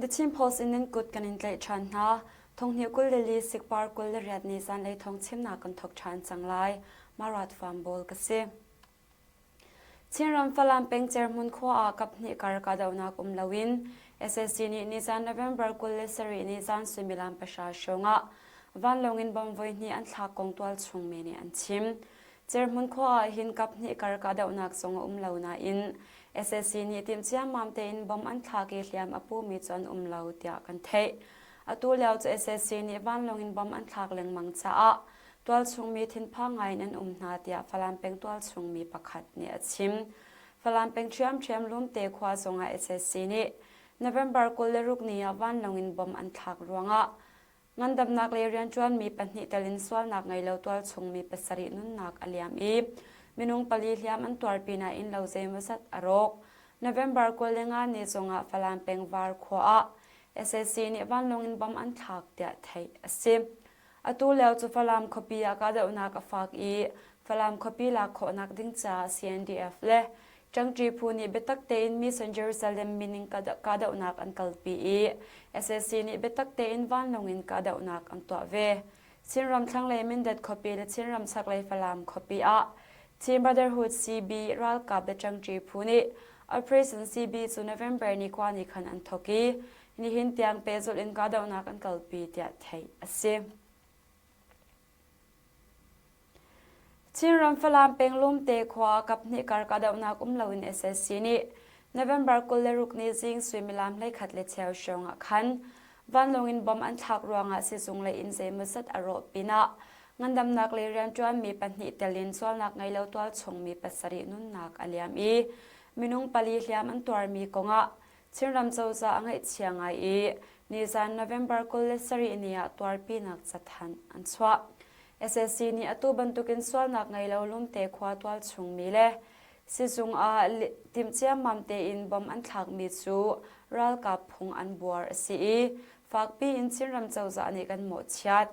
The Chin Post in nan kut kan in tlaih ṭhan hna. Thonghnih 22 sikpar 28 ni zanlei thawng chimnak kan thawk ṭhan cang lai. Marat Farm Bawl ka si. Chinram Falam peng Cerhmun khua ah kaphnih kar kahdohnak um loin SAC nih nizan November 27 ni zan suimilam pahra hrawng ah vanlawng in bomb voihnih an thlak kong tualchung mi nih an chim. Cerhmun khua ah hin kaphnih kar kahdohnak zong a um lo nain SAC nih timh ciammam tein bomb an thlak i hliam a pumi cu an um lo tiah kan theih. Atu lio cu SAC nih vanlawng in bomb an thlak lengmang caah tualchung mi thinphang ngai in an um hna tiah Falam peng tualchung mi pakhat nih a chim. Falam peng ṭhiamṭhiam Lumte khua zongah SAC nih November 26 ni ah vanlawng in bomb an thlak ruangah Ngandamnak lei rianṭuanmi pahnih tel in sualnak ngei lo tualchung mi pasarih nunnak a liam i minung pali hliam an tuar pinah innlo zeimawzat a rawk. November 25 ni zongah Falam peng Var khua ah sac nih vanlawng in bomb an thlak tiah theih a si. Atu lio cu Falam khuapi ah kahdohnak a fak i Falam khuapi lak khawhnak ding caah CNDF le Ṭangṭi phu nih biatak tein Mission Jerusalem min in kahdohnak an kalpi i sac nih biatak tein vanlawng in kahdohnak an tuah ve. Chinram thlanglei Mindat khuapi le Chinram chaklei Falam khuapi ah Chin Brotherhood CB ralkap le ṭangṭi phu nih Operation CB cu November ni kua ni khan an thawk i nihin tiang pehzulh in kahdohnak an kalpi tiah theih a si. Chinram Falam peng Lumte khua kaphnih kar kahdohnak um loin sac nih November 26 ni zing suimilam 11 le cheu hrawng ah khan vanlawng in bomb an thlak ruangah sizung lei inn zeimawzat a rawh pinah ngandamnak lei rianṭuanmi pahnih tel in sualnak ngei lo tualchung mi pasarih nunnak a liam i minung pali hliam an tuarmi kongah Chinram cozah a ngaihchia ngai i nizan November 27 ni ah tuarpinak cathanh an chuah. SAC nih atu bantukin sualnak ngei lo Lumte khua tualchungmi le sizung ah timh ciammam tein bomb an thlakmi cu ralkap phung an buar a si i fakpi in Chinram cozah nih kan mawhchiat.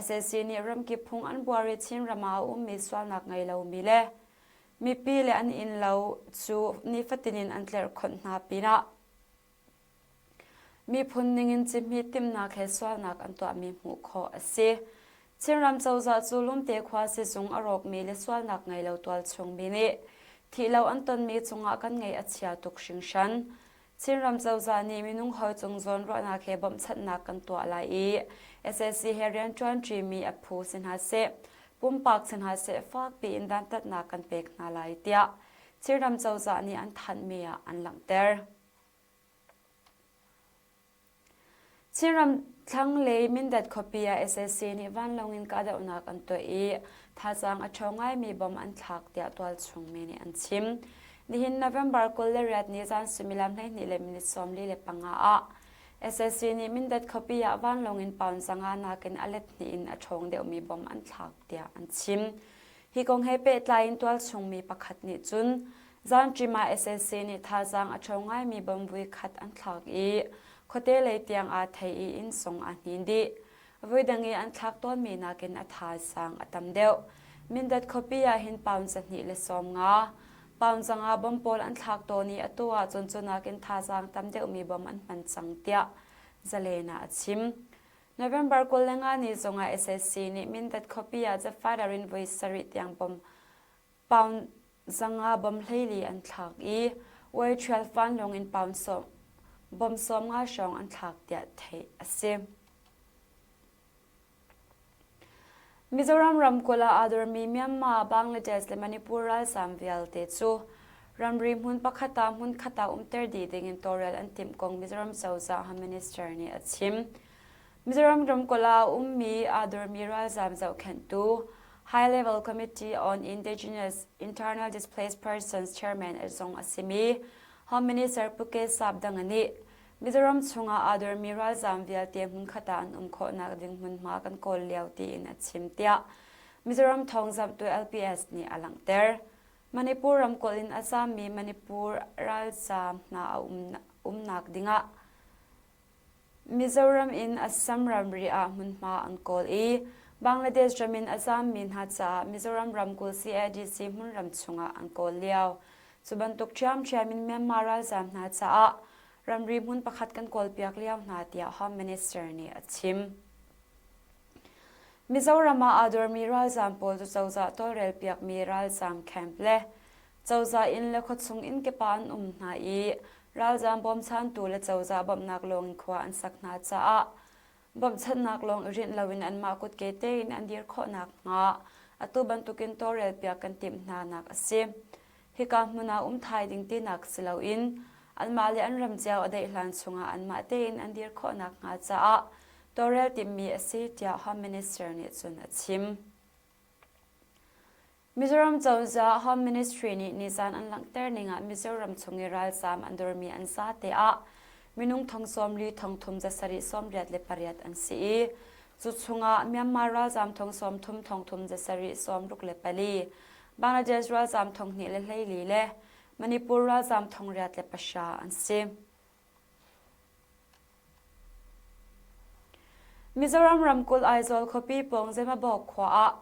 SAC nih ramkip phung an buar i Chinram ah a ummi sualnak ngei lomi le Mipi le an innlo cu nifatin in an tlerhkhonh hna pinah miphun ningin cihmih timhnak he sualnak an tuahmi hmuh khawh a si. Chinram cozah cu Lumte khua sizung a rawkmi le sualnak ngei lo tualchungmi nih thihlo an tonmi cungah kan ngaih a chia tuk hringhran. Chinram cozah nih minung hawi cung zawnruahnak he bawmhchanhnak kan tuah lai i sac he rianṭuanṭimi a phu si hna seh, pumpak si hna seh fakpi in dantatnak kan pek hna lai tiah Chinram cozah nih an thanhmi ah an langhter. Chinram thlanglei Mindat khuapi ah sac nih vanlawng in kahdohnak an tuah i thazaang a ṭhawng ngaimi bomb an thlak tiah tualchung mi nih an chim. Nihin November 28 ni zan suimilam 12 le minute 45 ah sac nih Mindat khuapi ah vanlawng in pound zanga nakin a let hnih in a ṭhawng deuhmi bomb an thlak tiah an chim. Hi kong he pehtlai in tualchung mi pakhat nih cun Zanṭim ah sac nih thazaang a ṭhawng ngaimi bomb vuikhat an thlak i khuate lei tiang aa thei i inn sung aa hnin dih. Voidang i an thlak tawnmi nakin a thazaang a tam deuh. Mindat khuapi ah hin pound 250, pound zanga bomb pawl an thlak tawn i atu ah cun cu nakin thazaang tam deuhmi bomb an hman cang tiah Zalen ah a chim. November 25 ni zongah sac nih Mindat khuapi ah jet fighter in voi sarih tiang bomb pound zanga bomb hleili an thlak i Uaiṭhial vanlawng in pound sawm bomb 50 hrawng an thlak tiah theih a si. Mizoram ramkulh ah aa dormi Myanmar, Bangladesh le Manipur ralzaam vialte cu ramri hmun pakhat ah hmunkhat ah umter dih dingin tawlrel an timh kong Mizoram cozah Home Minister nih a chim. Mizoram ramkulh ah a ummi aa dormi ralzaam zohkhenhtu High Level Committee on Indigenous Internal Displaced Persons chairman zong a simi Home Minister Pu Ke Sap Danga nih Mizoram chungah aa dormi ralzaam vialte hmunkhat ah an um khawhnak ding hmunhma kan kawl lio tiin a chim tiah Mizoram thawngzamhtu LPS nih a langhter. Manipur ramkulh in a zaammi Manipur ralzaam hna a umnak dingah Mizoram in Assam ramri ah hmunhma an kawl i Bangladesh ram in a zaammi hna caah Mizoram ramkulh CADC hmunram chungah an kawl lio. Cu bantuk ṭhiamṭhiam in Myanmar ralzaam hna caah ramri hmun pakhat kan kawlpiak lio hna tiah Home Minister nih a chim. Mizoram ah aa dormi ralzaam pawl cu cozah tawlrelpiakmi ralzaam camp le cozah inn le khuachung inn kip ah an um hna i ralzaam bawmchantu le cozah bawmhnak lawng in khua an sak hna caah bawmhchanhnak lawng i rinh loin anmah kutke tein an dir khawh nakhnga atu bantukin tawlrelpiak kan timh hna nak a si. Hika hmun ah um thai ding tinak si loin anmah le an ram cio a daih hlan chungah anmah tein an dir khawh nakhnga caah tawlrel timhmi a si tiah Home Minister nih cun a chim. Mizoram cozah Home Ministry nih nizan an langhter ning ah Mizoram chung i ralzaam an dormi an zate ah minung thong 40 thong thum zasarih 88 an si i cu chungah Myanmar ralzaam thong 30 thong thum zasarih 64 Bangladesh ralzaam thong hnih le hleili le Manipur ralzaam thong riat le pahra an si. Mizoram ramkulh Aizawl khuapi pawng Zemabawk khua ah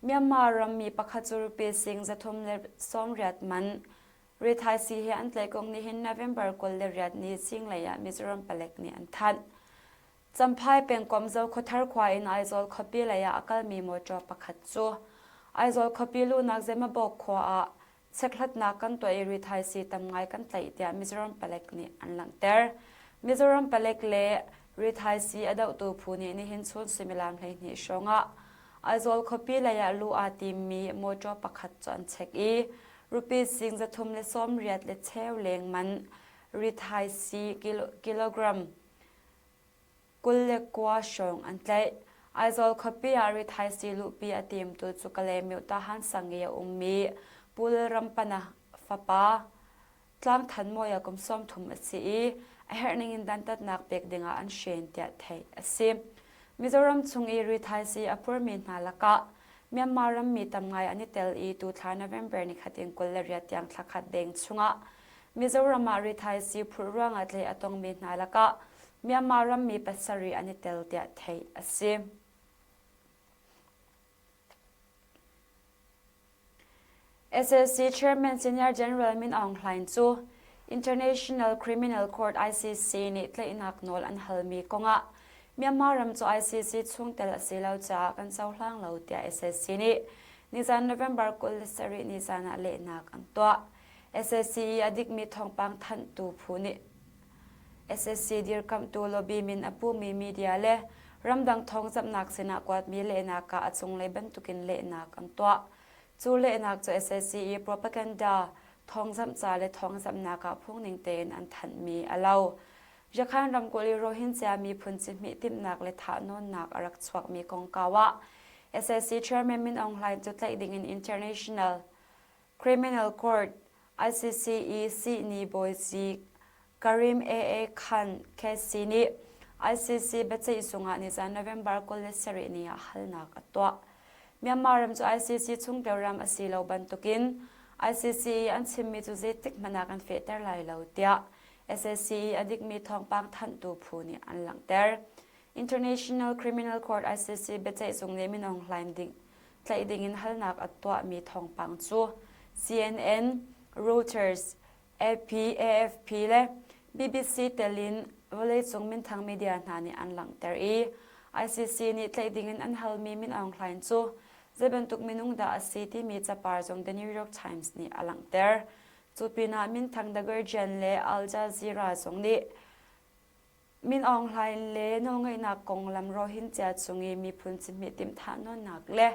Myanmar rammi pakhat cu rupee sing 380 man rithaisii he an tlaih kong nihin November 28 ni zinglei ah Mizoram palek nih an thanh. Champhai pengkomh Zokhuathar khua in Aizawl khuapi lei ah a kalmi mawṭaw pakhat cu Aizawl khuapi luhnak Zemabawk khua ah chekhlatnak kan tuah i rithaisii tam ngai kan tlaih tiah Mizoram palek nih an langhter. Mizoram palek le rithaisii a dohtu phu nih nihin chun suimilam 12 hrawng ah Aizawl khuapi lei ah luh aa timmi mawṭaw pakhat cu an chek i rupees sing 380 le cheu leng man rithaisii kilogram 29 hrawng an tlaih. Aizawl khuapi ah rithaisii luhpi a timtu cu Kalaymyo Tahan sang i a ummi Pu Lalrampana fapa Tlangthanmawia kum 30 a si i a herh ningin dantatnak pek dingah an hren tiah theih a si. Mizoram chung i rithaisii a phurmi hna lakah Myanmar rammi tam ngai an i tel i tu thla November ni khat in 28 tiang thla khat deng chungah Mizoram ah rithaisii phurh ruangah tlaih a tongmi hna lakah Myanmar rammi pasarih an i tel tiah theih a si. SAC Chairman Senior General Min Aung Hlaing cu International Criminal Court ICC nih tlaihnak nawl an halmi kongah Myanmar ram cu ICC chungtel a si lo caah kan cohlang lo tiah SAC nih nizan November 27 ni zan ah lehnak an tuah. SAC i a dikmi thawngpang thanhtu phu nih SSC dirkamhtu lobby min a pumi media le ramdang thawngzamhnak sinah kuatmi lehnak ah a cunglei bantukin lehnak an tuah. Cu lehnak cu SSC i propaganda, thawngzamh ca le thawngzamhnak ah phungning tein an thanhmi a lo. Rakhan ramkulh i Rohingya miphun cihmih timhnak le thahnawnnak a rak chuakmi kongkau ah SSC Chairman Min Aung Hlaing cu tlaih dingin International Criminal Court ICC i sihni bawizik Karim AA Khan KC nih ICC biaceih zungah nizan November 27 ni ah halnak a tuah. Myanmar ram cu ICC chungtel ram a si lo bantukin ICC i an chimmi cu zeitik hmanh ah kan fehter lai lo tiah SAC i a dikmi thawngpang thanhtu phu nih an langhter. International Criminal Court ICC biaceih zung nih minung hlaim ding tlaih dingin halnak a tuahmi thawngpang cu CNN, Reuters, AP, AFP le BBC telin vawleicung minthang media hna nih an langhter i ICC nih tlaih dingin an halmi Min Aung Hlaing cu zei bantuk minung dah a si timi capar zong The New York Times nih a langhter. Cu pinah minthang The Guardian le Al Jazeera zong nih Min Aung Hlaing le nawlngeihnak konglam Rohingya cung i miphun cihmih timhthah nawnnak le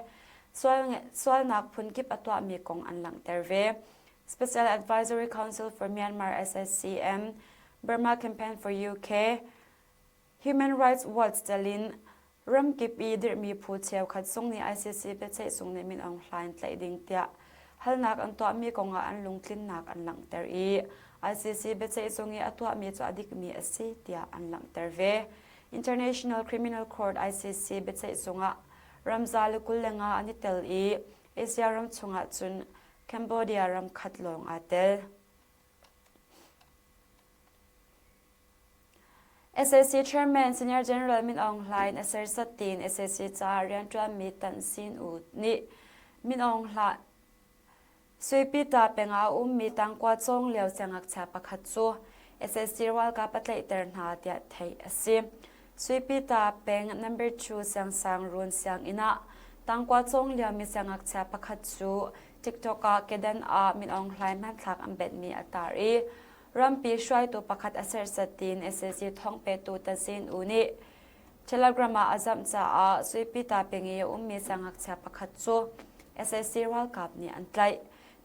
sualnak phunkip a tuahmi kong an langhter ve. Special Advisory Council for Myanmar SSCM, Burma Campaign for UK, Human Rights Watch telin Ramkip i dirhmi phu cheukhat zong nih ICC biaceih zung nih Min Aung Hlaing tlaih ding tiah halnak an tuahmi kongah an lungtlinnak an langhter i ICC biaceih zung i a tuahmi cu a dikmi a si tiah an langhter ve. International Criminal Court ICC biaceih zung ah ram 125 an i tel i Asia ram chungah cun Cambodia ram khat lawng aa tel. Sac Chairman Senior General Min Aung Hlaing a serhsat tiin sac caah rianṭuanmi Tan Sin U nih Min Aung Hlaing Suipita peng ah a ummi tangkua cawng lio siangngakchia pakhat cu. SSC ralkap a tlaihter hna tiah theih a si. Suipita peng number 2 siangsang run sianginn ah tangkua cawng liomi siangngakchia pakhat cu TikTok ah kedan ah Min Aung Hlaing hmanthlak an benhmi a tar i rampi hruaitu pakhat a serhsat tiin SAC thawngpetu Tazin U nih Telegram ah a zamh caah Suipita peng i a ummi siangngakchia pakhat cu SAC ralkap nih an tlaih.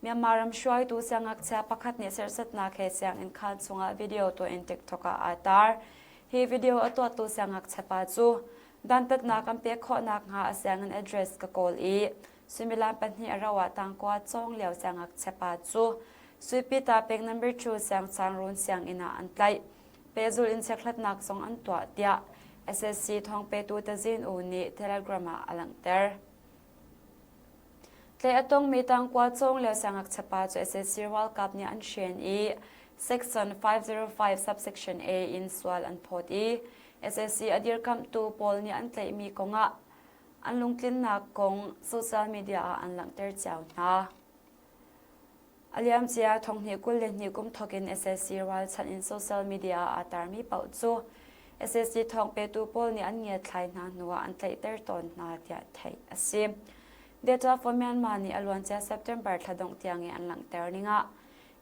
Myanmar ram hruaitu siangngakchia pakhat nih serhsatnak he sianginn khaan chungah video tuah in TikTok ah aa tar. Hi video a tuahtu siangngakchia pa cu dantatnak an pek khawh nakhnga a sianginn address ka kawl i suimilam pahnih a rauh ah tangkua cawng lio siangngakchia pa cu Suipita peng number 2 siangsangrun sianginn ah an tlaih. Pehzulh in chekhlatnak zong an tuah tiah SSC thawngpetu Tazin U nih Telegram ah a langhter. Tlaih a tongmi tangkua cawng le siangngakchia pa cu sac ralkap nih an hren i Section 505 subsection A in sual an phawt i sac a dirkamhtu pawl nih an tlaihmi kongah an lungtlinnak kong social media ah an langhter cio hna. A liamcia thonghnih 22 kum thawk in sac ralchanh in social media ah aa tarmi paoh cu sac thawngpetu pawl nih an ngiatthlai hna hnuah an tlaihter tawn hna tiah theih a si. Data for Myanmar nih a luancia September thla dongh tiang i an langhter ning ah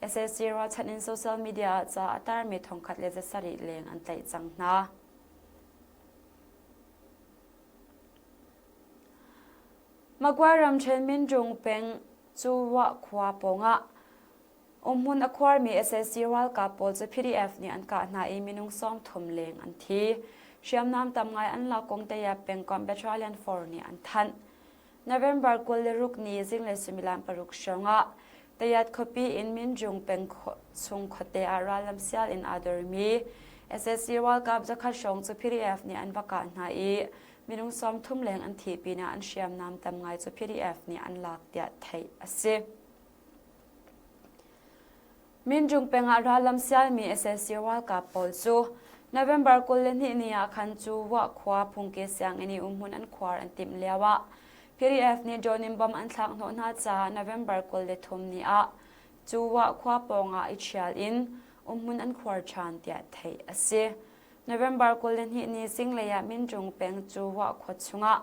sac ralchanh in social media ah ca a tarmi thongkhat le zasarih leng an tlaih cang hna. Magway ramṭhen Minjung peng Curuah khua pawngah umhmun a khuarmi sac ralkap pawl cu PDF nih an kah hna i minung 30 leng an thi. Hriamnam tam ngai an lak kong Tayap pengkomh Battalion 4 nih an thanh. November 26 ni zinglei suimilam paruk hrawngah Tayat khuapi in Minjung peng chung khuate ah rallam sial in aa dormi sac ralkap zakhat hrawng cu PDF nih an va kah hna i minung 30 leng an thih pinah an hriamnam tam ngai cu PDF nih an lak tiah theih a si. Minjung peng ah rallam sialmi sac ralkap pawl cu November 22 ni ah khan cu Wah khua phungki sianginn i umhmun an khuar an timh lio ah PDF nih drone in bomb an thlak hnawh hna caah November 23 ni ah cu Wah khua pawng ah i ṭhial in umhmun an khuar ṭhan tiah theih a si. November 22 ni zinglei ah Minjung peng cu Wah khua chungah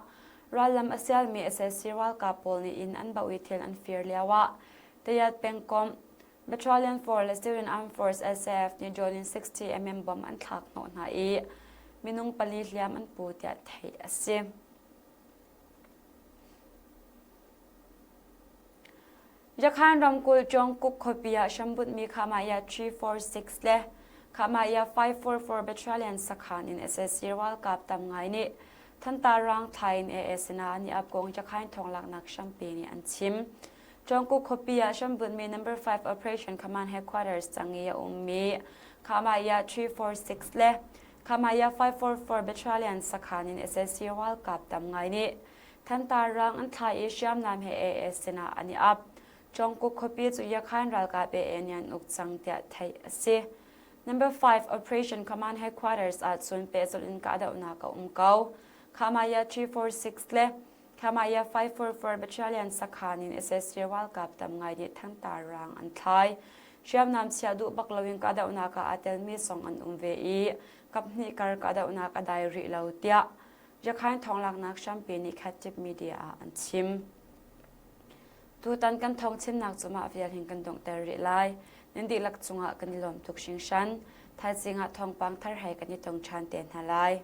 rallam a sialmi sac ralkap pawl nih inn an bauh i thil an fir lioah Tayat pengkomh Battalion 4 le Syrian Armed Force SAF nih drone in 60 mm bomb an thlak hnawh hna i minung pali hliam an pu tiah theih a si. Yakhan ramkulh Jongkuk khuapi ah hrambunhmi Khamaya 346 le Khamaya 544 Battalion sakhan in sac ralkap tam ngai nih Thantar rang thla in AA sinah an i ap kong Yakhain thawnglaknak hrampi nih an chim. Jongkuk khuapi ah hrambunhmi Number 5 Operation Command Headquarters tang i a ummi Khamaya 346 le Khamaya 544 Battalion sakhan in sac ralkap tam ngai nih Thantar rang an thla i hriamnam he AA sinah an i ap. Jongkuk khuapi cu Yakhain ralkap AA nih an uk cang tiah theih a si. Number 5 Operation Command Headquarters ah cun pehzulh in kahdohnak a um ko. Khamaya 346 le Khamaya 544 Battalion sakhan in sac ralkap tam ngai nih thantar rang an thlai. Hriamnam chiah duh bak loin kahdohnak ah aa telmi zong an um ve i kaphnih kar kahdohnak a dai rih lo tiah Yakhain thawnglaknak hrampi nih khat media ah an chim. Tutan kan thawng chimnak cu mah vial hin kan donghter rih lai. Nan dihlak cungah kan i lawm tuk hringhran. Thaizing ah thawngpang thar he kan i tong ṭhan te hna lai.